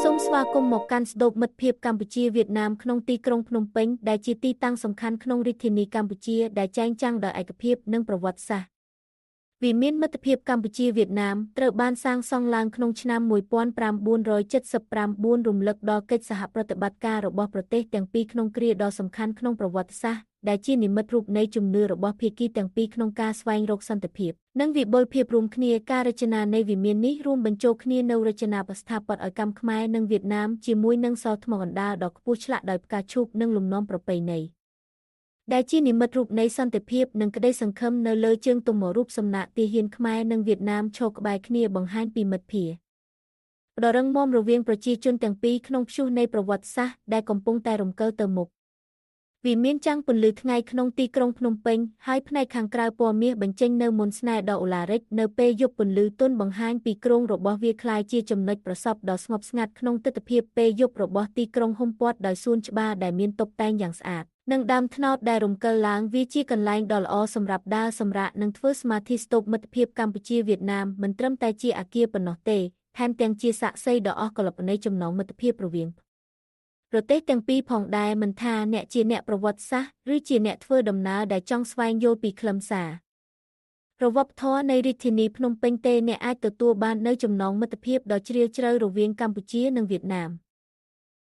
សូមស្វាគមន៍មកកាន់ស្តូបមិត្តភាពកម្ពុជាវៀតណាមក្នុងទីក្រុងភ្នំពេញដែលជាទីតាំងសំខាន់ក្នុងរាជធានីកម្ពុជាដែលចែងចាំងដោយឯកភាពនិងប្រវត្តិសាស្ត្រវិមានមិត្តភាពកម្ពុជាវៀតណាមត្រូវបានសាងសង់ឡើងក្នុងឆ្នាំ1979រំលឹកដល់កិច្ចសហប្រតិបត្តិការរបស់ប្រទេសទាំងពីរក្នុងគ្រាដ៏សំខាន់ក្នុងប្រវត្តិសាស្ត្រដែលជានិមិត្តរូបនៃជំនឿរបស់ភាគីទាំងពីរក្នុងការស្វែងរកសន្តិភាពនិងវិបុលភាពរួមគ្នាការរចនានៃវិមាននេះរួមបញ្ចូលគ្នានូវរចនាបស្ថាបត្យកម្មខ្មែរនិងវៀតណាមជាមួយនឹងសោថ្មកណ្ដាលដ៏ខ្ពស់ឆ្លាក់ដោយផ្កាឈូកនិងលំនាំប្រពៃណីដែលជានិមិត្តរូបនៃសន្តិភាពនិងក្តីសង្ឃឹមនៅលើជើងទុំរូបសំណាកទាហានខ្មែរនិងវៀតណាមឈរក្បែរគ្នាបង្ហាញពីមិត្តភាពដ៏រឹងមាំរវាងប្រជាជនទាំងពីរក្នុងព្យុះនៃប្រវត្តិសាស្ត្រដែលកំពុងតែរំកិលទៅមុខវិមានចាំងពន្លឺថ្ងៃក្នុងទីក្រុងភ្នំពេញហើយផ្នែកខាងក្រៅពណ៌មាសបញ្ចេញនូវមន្តស្នេហ៍ដ៏ឧឡារិកនៅពេលយប់ពន្លឺទន់បង្ហាញពីគ្រោងរបស់វាក្លាយជាចំណុចប្រសព្វដ៏ស្ងប់ស្ងាត់ក្នុងទិដ្ឋភាពពេលយប់របស់ទីក្រុងហ៊ុមព័ទ្ធដោយសួនច្បារដែលមានតុបតែងយ៉ាងស្អាតនិងដើមត្នោតដែលរំកិលឡើងវាជាកន្លែងដ៏ល្អសម្រាប់ដើរសម្រាកនិងធ្វើសមាធិស្តូបមិត្តភាពកម្ពុជាវៀតណាមមិនត្រឹមតែជាអគារប៉ុណ្ណោះទេថែមទាំងជាសាក្សីដ៏អស់កល្បនៃចំណងមិត្តភាពរវាងប្រទេសទាំងពីរផងដែរមិនថាអ្នកជាអ្នកប្រវត្តិសាស្ត្រឬជាអ្នកធ្វើដំណើរដែលចង់ស្វែងយល់ពីខ្លឹមសារប្រវត្តិធម៌នៃរាជធានីភ្នំពេញទេអ្នកអាចទទួលបាននូវចំណងមិត្តភាពដ៏ជ្រាលជ្រៅរវាងកម្ពុជានិងវៀតណាម។